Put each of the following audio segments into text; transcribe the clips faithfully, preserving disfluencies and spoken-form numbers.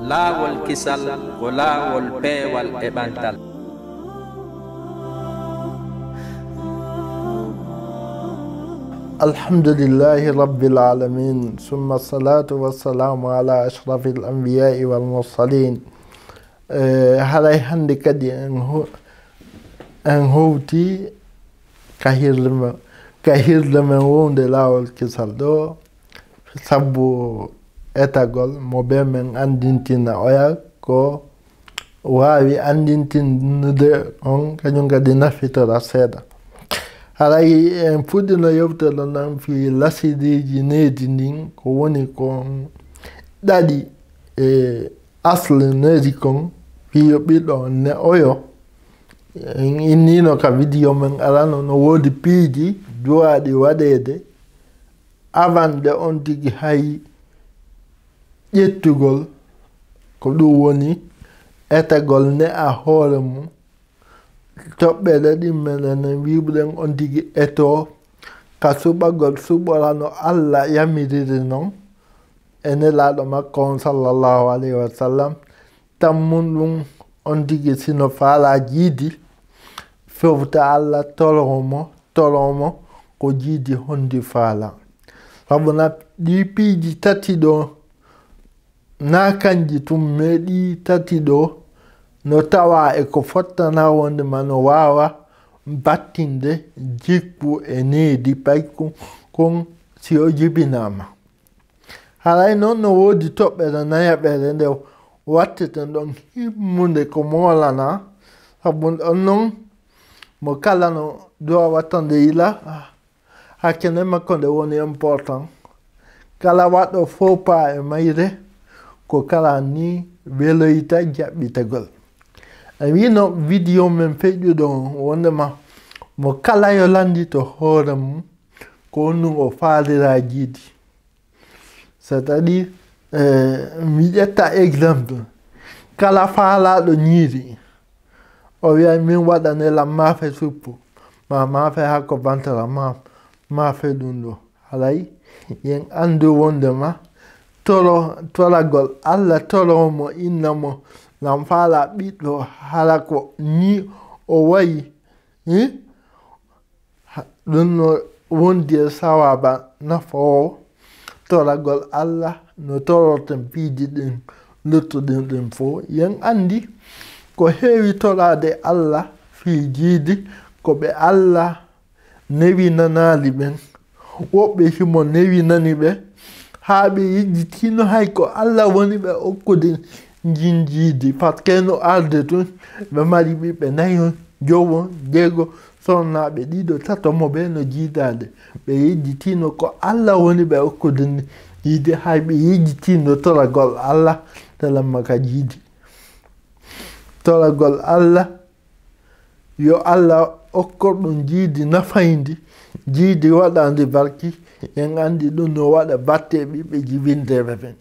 Laawol kisal ko laawol peewal e ɓantal. الحمد لله رب العالمين، ثم الصلاة والسلام على أشرف الأنبياء والمرسلين. Eh, haray hannde kadi en ho-, en howti ka hirde men, ka hirde men wonde laawol kisal ɗo, sabu etagol mo ɓe men anndintina oya ko waawi anndintinude on, kañum kadi nafitora seeɗa. Haray en fuɗɗino yewtere nan fii lasiliiji needi ndin, ko woni kon ɗaɗi e asli needi kon, fii yo ɓiɗɗo on ne oyo. En innino ka video men arano, no woodi piiji duwaaɗi waɗeede avant de on tigi hay ƴettugol, ko ɗum woni etagol ne a hoore mum. Toɓɓere ɗin meɗen wi'uɗen on tigi eto ka suɓagol suɓora no Allah yamiriri non e Nelaaɗo makko on, sallallahu alayhi wa sallam. Tammun ɗum on tigi sino faalaa jiidi, fewta Allah, toro mo, toro mo ko jiidi hondi faalaa. Sabu na ɗi piiji tati ɗo, na kanji tun, mais ɗi tati ɗo no tawa e ko fottana wonde ma no waawa battinde jikku e needi payku kon si o jibinaama. Haray non no woodi toɓɓere nayaɓere nde watteten ɗon himmunde ko moolana, sabu ɗon non mo kala no duwa wattande yila, hakkene makko nde woni important. Kala waɗɗo faux pas e mayre, ko kala ni weloyta jaɓɓitagol. E wino video men feƴƴuɗo on wondema mo kala yo lanndito hoore mum ko honɗum o faalira jiidi. C'est-à-dire, eh, mi ƴetta exemple, kala faalaaɗo ñiiri, o wiya min waɗane lam maafe suppu, ma maafe hakko bantara, ma maafe ɗum ɗo. Haray, yen anndu wondema toro, toragol Allah, toro mo, inna mo, lam faalaa ɓiɗɗo, hara ko ni o wayi, eh? Ha, ɗum no wondi e sawaaba nafoowo toragol Allah no tororten piiji ɗin luttuɗin ɗin fof. Yen anndi ko heewi toraade Allah fii jiidi ko ɓe Allah newinanaali ɓen. Woɓɓe himo newinani ɓe, haa ɓe yejjitino hay ko Allah woni ɓe okkude njin jiidi, parce que no arde tun, ɓe mari ɓiɓɓe nayo, jowo, jeego, sonnaaɓe ɗiɗo, tato mo ɓe no jiidaade. Ɓe yejjitino ko Allah woni ɓe okkude ni jiidi, hay ɓe yejjitino toragol Allah, telemma ka jiidi. Toragol Allah, yo Allah okko ɗum jiidi nafayndi, jiidi waɗaandi barki, en anndi ɗum no waɗa batte ɓiɓɓe jibinteeɓe ɓen.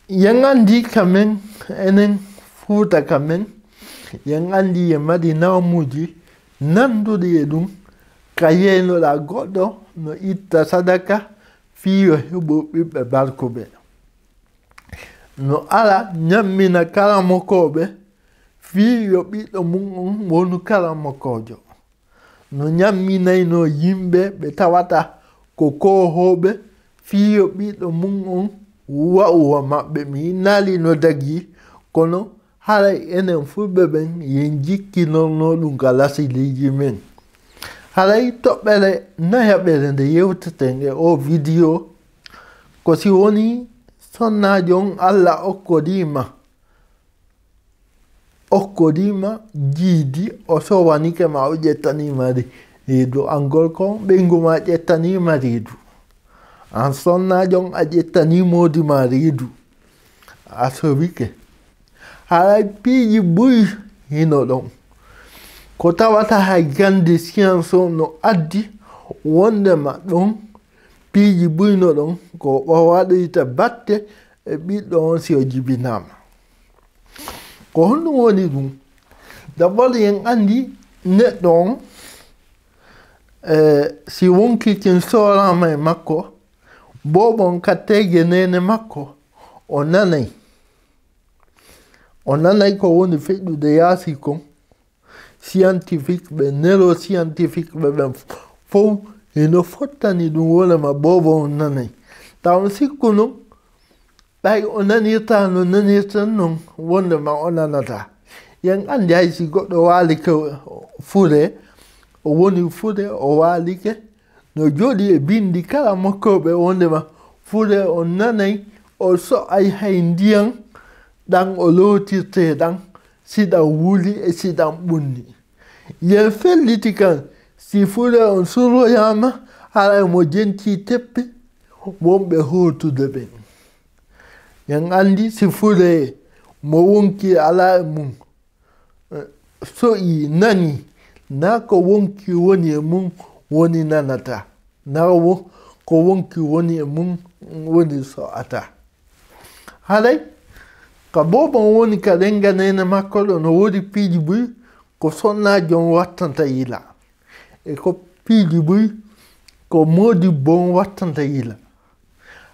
Yen anndi ka men, enen Fuuta ka men, yen anndi ye mari nawmuuji nanduɗi e ɗum, ka yeynoɗaa goɗɗo no itta sadaka fii yo heɓu ɓiɓɓe barkuɓe. No ara ñammina karamokooɓe fii yo ɓiɗɗo mum on wonu karamokoojo. No ñamminaynoo yimɓe ɓe tawata ko koohooɓe fii yo ɓiɗɗo mum on wa'u wa maɓɓe. Mi innaali no dagii, kono haray enen fulɓe ɓen yen jikkinornoo ɗum ka lasiliiji men. Haray toɓɓere nayaɓere nde yewteten e oo video, ko si woni sonnaajo on Allah okkodii ma, okkodii ma jiidi, o sowanike ma, o ƴettanii ma reedu, an gorko on ɓeyngu ma ƴettanii ma reedu, an sonnaajo on a ƴettanii moodi ma reedu, a sowike. Haray piiji buy hino ɗon. Ko tawata hay gannde science o no addi wondema ɗon piiji buy no ɗon ko o waɗoyta batte e ɓiɗɗo on si o jibinaama. Ko honɗum woni ɗum? D'abord, yen anndi neɗɗo on, eh, si wonkii kin sooraama e makko, boobo on ka teege neene makko, o nanay. O nanay ko woni feƴƴude yaasi kon. Scientifique ɓe, neuroscientifique ɓe ɓen fow hino fottani ɗum wonde ma boobo on nanay. Taw on sikku non, ɓay o nanirta no nanirten non, wonde ma o nanata. Yen anndi hay si goɗɗo waalike fure, o woni fure, o waalike, no jooɗi e bindi kala mokkooɓe wonde ma fure on nanay, o so'ay hay ndiyan ɗan o lootirte ɗan, si ɗan wuli e si ɗan ɓunni. Yen felliti kan, si fure on suroyaama, hara mo jenti teppi, wonɓe hootude ɓen. Yen anndi si fure mo wonki alaa e mum, eh, so'i nani, na ko wonki woni e mum woni nanata, na wo-, ko wonki woni e mum woni so'ata. Haray, ka boobo on woni ka renga neene makko ɗo no woodi piiji buy ko sonnaajo on wattanta yila. E ko piiji buy ko moodibbo on wattanta yila.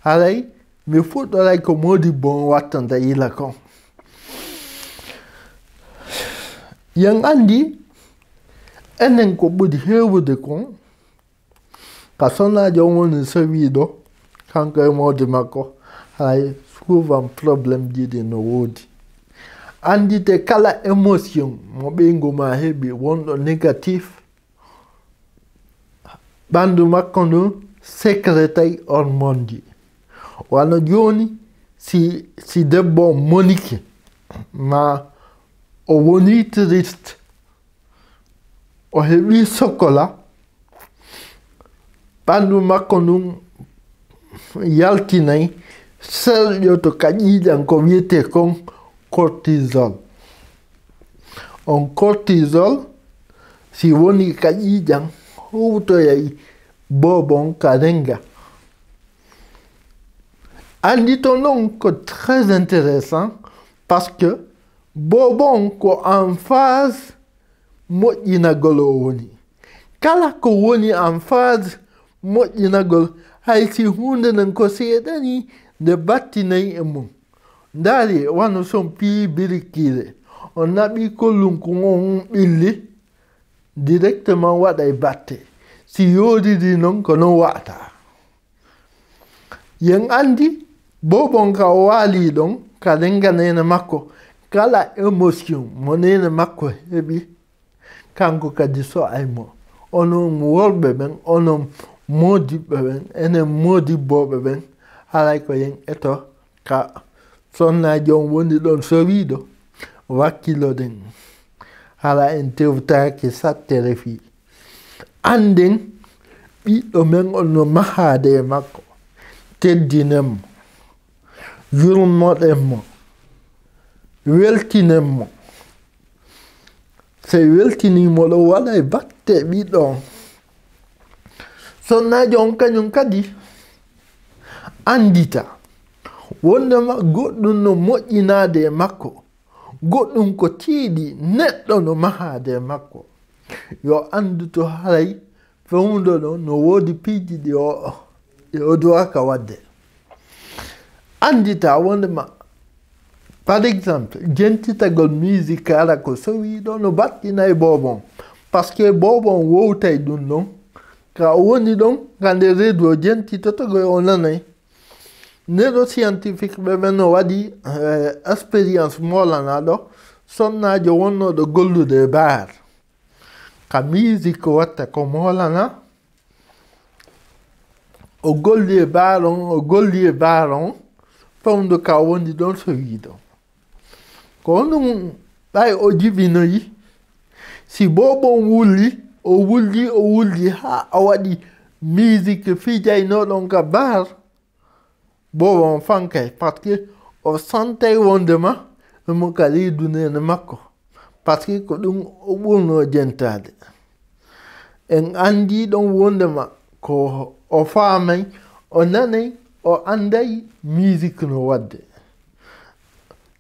Haray, mi fuɗɗoray ko moodibbo on wattanta yila kon. Yen anndi, enen ko ɓuri heewude kon, ka sonnaajo on woni sowiiɗo, kanko e moodi makko, hay souvent problème ji ɗi no woodi. Anndite kala émotion mo ɓeyngu ma heɓi wonɗo négatif, ɓanndu makko ndun sécrétay hormone ji. Wano jooni, si, si debbo on monike, ma o woni triste, o heɓi sokola, ɓanndu makko ndun yaltinay, serƴoto ka ƴiiƴan ko wiyetee kon cortisol. On cortisol, si woni ka ƴiiƴan, howtoyay boobo on ka renga. Anndito non ko très intéressant, parce que boobo on ko en phase moƴƴinagol o woni. Kala ko woni en phase moƴƴinagol, hay si huunde nden ko seeɗa ni, nde battinay e mum. Ndaari, wano si on piyii birikiire, on naɓii kollunku on ɓilli, directement waɗay batte. Si yooridi non, ko non wa'ata. Yen anndi, boobo on ka o waalii ɗon, ka renga neene makko, kala émotion mo neene makko heɓi, kanko kadi so'ay mo. Onon worɓe ɓen, onon moodiɓɓe ɓen, enen moodibbooɓe ɓen, haray ko yen eto ka sonnaajo on woni ɗon sowiiɗo, wakkiloɗen. Hara en tewtaaki sattere fii. Annden ɓiɗɗo men on no mahaade e makko. Teddinen mo. Yurmoɗen mo. Weltinen mo. Si weltinii mo ɗon, waɗay batte ɓiɗɗo on. Sonnaajo on kañum kadi anndita wonndema goɗɗum no moƴƴinaade e makko, goɗɗum ko tiiɗi, neɗɗo no mahaade e makko. Yo anndu to haray fewndo ɗon no woodi piiji ɗi o, ɗi o duwaka waɗde. Anndita wonndema, par exemple, jentitagol musique ara ko sowiiɗo no battinay boobo on. Parce que boobo on wowtay ɗum ɗon. Ka o woni ɗon, ka nder reedu o jentitoto ko o nanay. Neɗɗo scientifique ɓe ɓen no waɗi, eh, expérience moolanaɗo sonnaajo wonnooɗo gollude e bar. Ka musique watta ko moolana, o golli e bar on, o golli e bar on, fewndo ka woni ɗon sowiiɗo. Ko honɗum ɓay o jibinoyi? Si boobo on wulli, o wulli, o wulli, haa o waɗi musique fijaynooɗon ka bar, boobo on fankay, parce que o santay wonndema emo ka reedu neene makko, parce que ko ɗum o ɓurnoo jentaade. En anndii ɗon wonndema ko o faamay, o nanay, o annday musique no waɗde.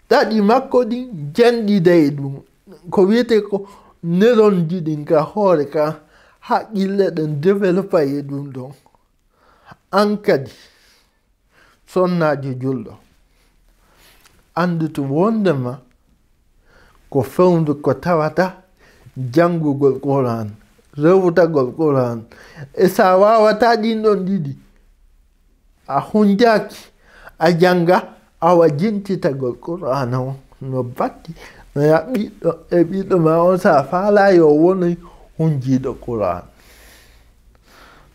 Ɗaɗi makko ɗin janɗiday ɗum. Ko wiyetee ko neuronji ɗin ka hoore ka haqqille ɗen développay e ɗum ɗon. An kadi, sonnaajo julɗo, anndu to wonndema ko fewndu ko tawata janngugol Qur'an, rewtagol Qur'an. E so a waawataa ɗin ɗon ɗiɗi, a hunjaaki, a jannga, awa jentitagol Qur'an on no batti, no ya ɓiɗɗo, e ɓiɗɗo ma on, so a faalaa yo wonu hunjiiɗo Qur'an.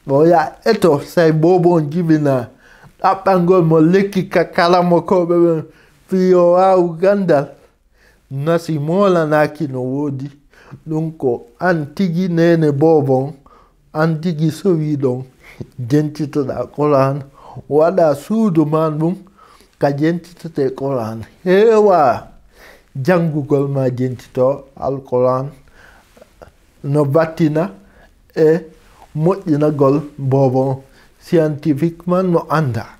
Ɗo ya eto, say boobo on jibina ɗaɓɓangol mo lekki ka karamokooɓe ɓen, fii yo waawu ganndal. Na si moolanaaki no woodi, ɗun ko an tigi neene boobo on, an tigi sowiiɗo on, jentitoɗaa Qur'an, waɗaa suudu maa ndun ka jentitetee Qur'an. Heewaa janngugol maa jentitoo Alqur'an no battina e moƴƴinagol boobo on scientifiquement no anndaa.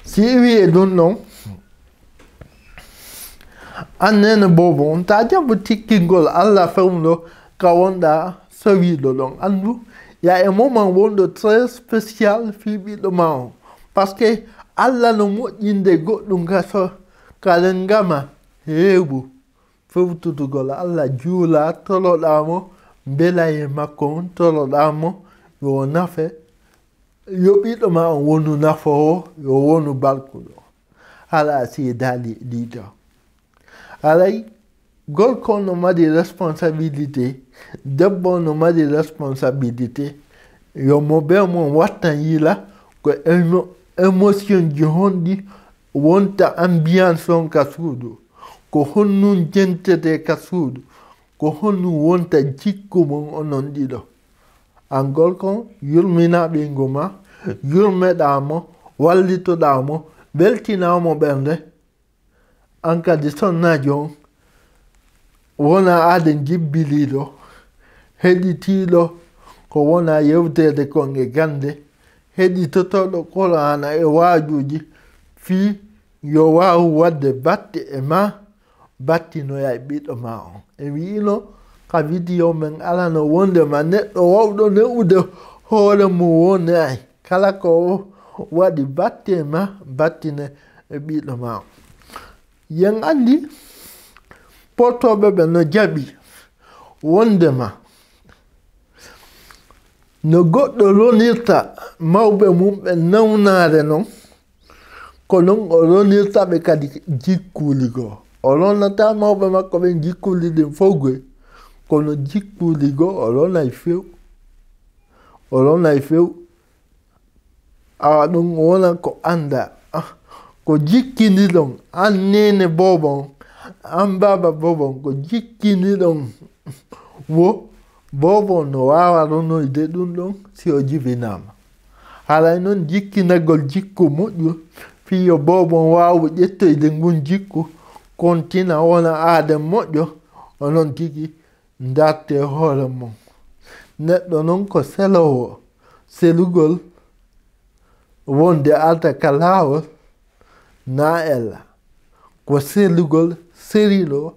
Si iwi e ɗun ɗon, an neene boobo on, ta jaɓu tikkingol Alla fewndo ka wonɗaa sowiiɗo ɗon. Anndu, ya e moment wonɗo très spécial fii ɓiɗɗo maa on. Parce que Alla no moƴƴinde goɗɗun ka so, ka renngama heewu. Fewtutugol Alla, juulaa, toroɗaa mo, mbelaa e makko on, toroɗaa mo yo nafe, yo ɓiɗɗo maa on wonu nafoowo, yo wonu barkuɗo. Hala a seedaali e ɗii ɗoo. Haray, gorko on no mari responsabilité, debbo on no mari responsabilité, yo mo bee mon wattan yila ko émo-, émotion ji honɗi wonta ambiance on ka suudu, ko honɗun jentetee ka suudu, ko honɗun wonta jikku mon onon ɗiɗo. An gorko on, yurminaa ɓeyngu maa, yurmeɗaa mo, wallitoɗaa mo, weltinaa mo ɓernde. An kadi sonnaajo on, wonaa aaden jibbiliiɗo, heɗitiiɗo ko wonaa yewteede kon e gannde, heɗitotooɗo Qur'aana e waajuuji, fii yo waawu waɗde batte e maa, battinoya e ɓiɗɗo maa on. En wi'ino ka video men arano wondema neɗɗo wawɗo ne'ude hoore mum wonay. Kala ko waɗi batte e maa, battine e ɓiɗɗo maa on. Yen anndi pottooɓe ɓe no jaɓi wondema no goɗɗo ronirta mawɓe mum ɓe nawnaare non, ko non o ronirta ɓe kadi jikkuuli goo. O ronataa mawɓe makko ɓen jikkuuli ɗin fow goy, kono jikkuuli goo o ronay few. O ronay few. Awa ɗun wona ko anndaa. Ah, ko jikkiniɗon, an neene boobo on, an baaba boobo on, ko jikkiniɗon wo boobo on no waawa ronoyde ɗun ɗon si o jibinaama. Haray non jikkinagol jikku moƴƴu, fii yo boobo on waawu ƴettoyde ngun jikku, kontina wona aaden moƴƴo, onon tigi ndaartee hoore mon. Neɗɗo non ko seloowo, selugol wonde arta ka laawol, naa ella. Ko selugol seliiɗo,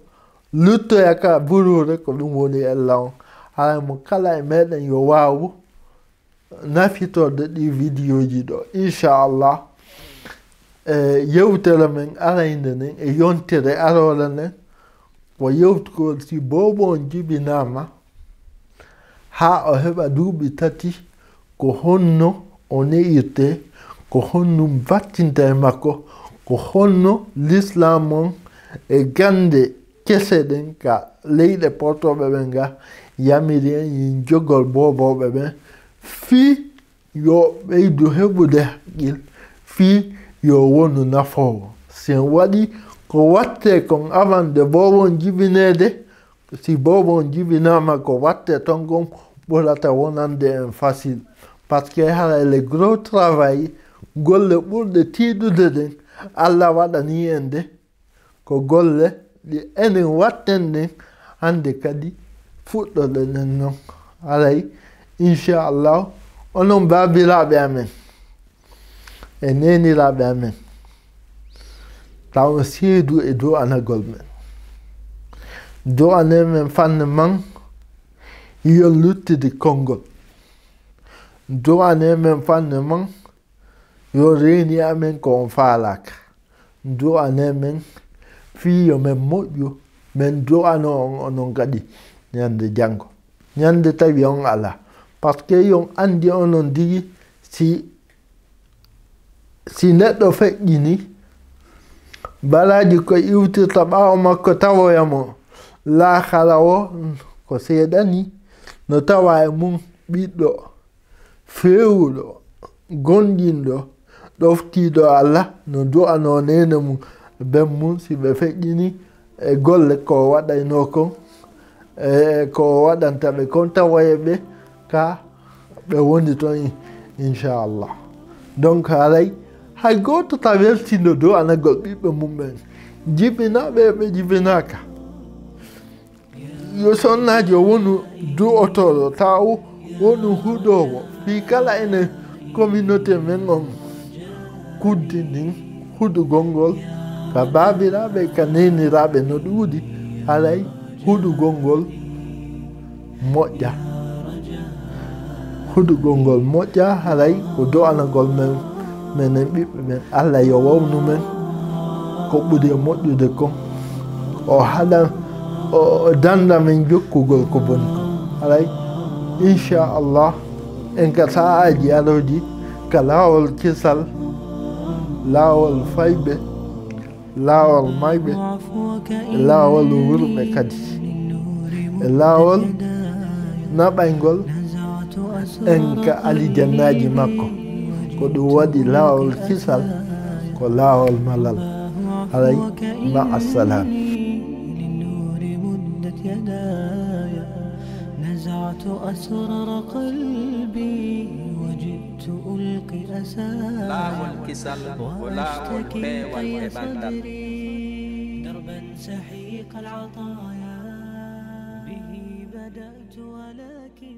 luttoya ka buruure, ko ɗun woni ella on. Haray mo kala e meɗen yo waawu nafitorde ɗi videoji ɗoo. Inchallah, e yewtere men arayde nden, e yontere aroore nden, ko yewtugol si boobo on jibinaama haa o heɓa duuɓi tati, ko honno o ne'irtee, ko honno battinta e makko, ko honno lislaam on e gannde kese ɗen ka leyɗe pottooɓe ɓen ga yamiri en yin jogol boobooɓe ɓen, fii yo ɓeydu heɓude haqqil, fii yo wonu nafoowo. Si en waɗi ko wattee kon avant de boobo on jibineede, si boobo on jibinaama ko wattee ton kon ɓurata wonande en facile. Parce que hara le gros travail, golle ɓurɗe tiiɗude ɗen, Alla waɗanii en de, ko golle ɗe enen watten ɗen hannde kadi fuɗɗoɗen ɗen non. Haray, inchallahu, onon baabiraaɓe amen e neeniraaɓe amen, taw on seedu e du'anagol men. Du'anee men fanne man, yo luttude konngol. Du'anee men fanne man, yo reeni amen ko on faalaaka. Du'anee men Fii yo men moƴƴu, men du'ano on onon kadi ñande janngo. Ñande tawi on alaa. Parce que yon anndi onon tigi si, si neɗɗo feƴƴini, balaaji ko iwtirta ɓaawo makko tawoya mo. Laakara o ko seeɗa ni, no tawa e mum ɓiɗɗo feewuɗo, gomɗinɗo, ɗoftiiɗo Allah, no du'anoo neene mum, ben mum, si ɓe feƴƴini e golle ko o waɗaynoo kon, e ko o waɗanta ɓe kon, tawoya ɓe ka ɓe woni ton, in-, inchallah. Donc, haray hay gooto ta weltindo du'anagol ɓiɓɓe mum ɓen, jibinaaɓe e ɓe jibinaaka. Yo sonnaajo wonu du'otooɗo, taw wonu huɗoowo. Fii kala enen communauté men on kuddinin huɗugol ngol ka baabiraaɓe, ka neeniraaɓe no ɗuuɗi, haray huɗugol ngol moƴƴa. Huɗugol ngol moƴƴa, haray ko du'anagol men, menen ɓiɓɓe ɓen. Allah yo wownu men ko ɓuri e moƴƴude kon. O haɗa, o, o danda men jokkugol ko boni kon. Haray, inchallah, en ka sa'aaji arooji, ka laawol kisal, laawol fayɓe, laawol mayɓe, e laawol wurɓe kadi, e laawol naɓayngol en ka alijannaaji makko. Ko ɗum waɗi laawol kisal, ko laawol malal. Haray, ma assalaam. نزعت أسرار قلبي وجئت ألقي أسى. Laawol kisal ko laawol peewal e ɓantal. دربا سحيق العطايا به بدأت ولكن